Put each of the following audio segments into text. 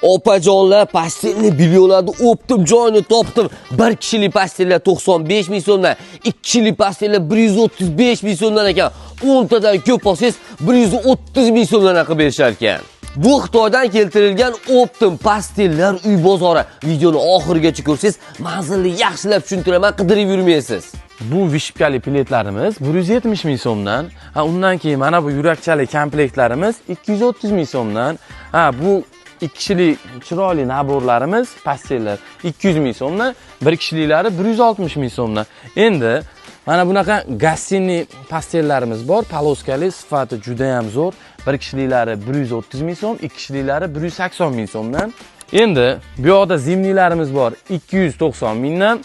Opajonlar, постельный бельё larni оптом joyini topdim. Bir kishilik постель lar 95 ming so'mdan, ikki kishilik постель lar 135 ming so'mdan ekan. 10 tadan ko'p olsangiz, 130 ming so'mdan qilib berishar ekan. Bu Xitoydan keltirilgan оптом постель lar uy bozori. Videoni oxirigacha ko'rsangiz, manzilni yaxshilab tushuntiraman, qidirib yurmaysiz. Bu вышивка li pledlarimiz 170 ming so'mdan. Ha, undan keyin mana bu yurakchali komplektlarimiz 230 ming so'mdan. Ha, bu ikki kishilik chiroyli набор larimiz, постель lar 200 ming so'mdan, bir kishiliklari 160 ming so'mdan. Endi mana bunaqa гостиный постель larimiz bor, полоска li, sifati juda ham zo'r. Bir kishiliklari 130 ming so'm, ikki kishiliklari 180 ming so'mdan. Endi bu yoqda зимний larimiz bor, 290 mingdan.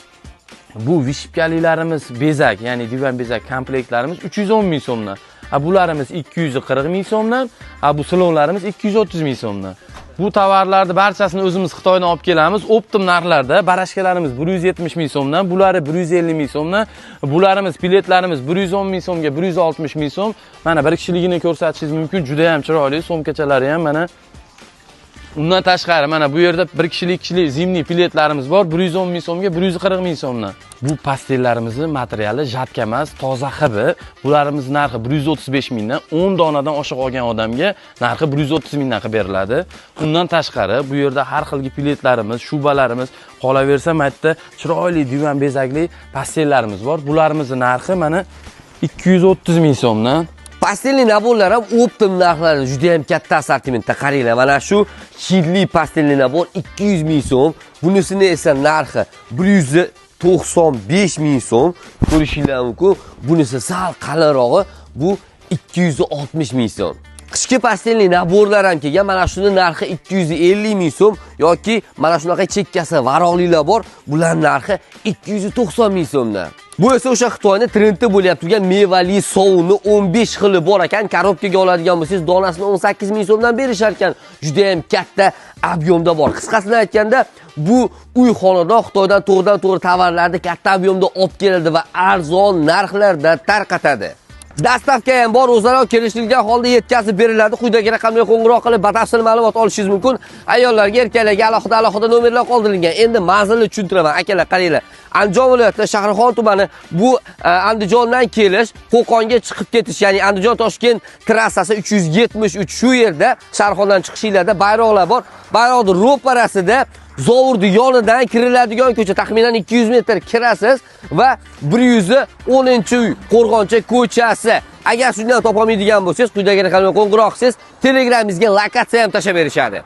Bu вышивка lilarimiz bezak, ya'ni divan bezak komplektlarimiz 310 ming so'mdan. Ha, bularimiz 240 ming so'mdan, ha, bu слон larimiz 230 ming so'mdan. Bu tovarlarni barchasini o'zimiz Xitoydan olib kelamiz. Оптом narxlarda барашка larimiz 170 ming so'mdan, bulari 150 ming so'mdan, bularimiz pledlarimiz 110 ming so'mga 160 ming so'm. Mana bir kishiligini ko'rsatishingiz mumkin, juda ham chiroyli, sumkachalari ham mana. Undan tashqari mana bu yerda bir kishilik, ikki kishilik зимний pledlarimiz bor, 110 ming so'mga 140 ming so'mdan. Bu постель larimizni materiali жатка emas, toza xibi. Bularimiz narxi 135 mingdan, 10 donadan oshiq olgan odamga narxi 130 mingdan qilib beriladi. Undan tashqari bu yerda har xilgi pledlarimiz, shubalarimiz, qolaversa mana yerda chiroyli divan bezakli постель larimiz bor. Bularimizni narxi mana 230 ming so'mdan. Постельный набор lar ham оптом narxlari juda ham katta assortimentda. Qaranglar, mana shu hidli постельный набор 200 ming so'm. Bunisini esa narxi 195 ming so'm. Ko'rishinglar mumkin. Bunisi sal qalinrog'i, bu 260 ming so'm. Qishki постельный набор lar ham kelgan. Mana shuni narxi 250 ming so'm yoki mana shunaqa chekkasi varoqlilar bor. Bular narxi 290 ming so'mdan. Bu esa o'sha Xitoyni trendi bo'lyapti turgan mevali sovuni 15 xili bor ekan. Коробка ga oladigan bo'lsangiz, donasini 18 ming so'mdan berishar ekan. Juda ham katta объем da bor. Qisqasini aytganda, bu uy xonadon Xitoydan to'g'ridan to'g'ri tovarlarni katta объем da olib keladi va arzon narxlarda tarqatadi. Доставка ham bor, o'zaro kelishilgan holda yetkazib beriladi. Quyidagi raqamga qo'ng'iroq qilib batafsil ma'lumot olishingiz mumkin. Ayollarga, erkaklarga alohida alohida nomerlar qoldirilgan. Endi manzilni tushuntiraman. Akalar, qaranglar. Andijon viloyati Shahrixon tumani, bu Andijondan kelish, Qo'qonga chiqib ketish, ya'ni Andijon Toshkent trassasi 373, shu yerda Shahrixondan chiqishinglarda bayroqlar bor. Bayroqning ro'parasida zovurni yonidan kiriladigan ko'cha, taxminan 200 metr kirasiz va 110-uy, Qo'rg'oncha ko'chasi. Agar shundan topolmaydigan bo'lsangiz, quyidagi raqamga qo'ng'iroq qilsangiz, Telegramingizga lokatsiya ham tashlab berishadi.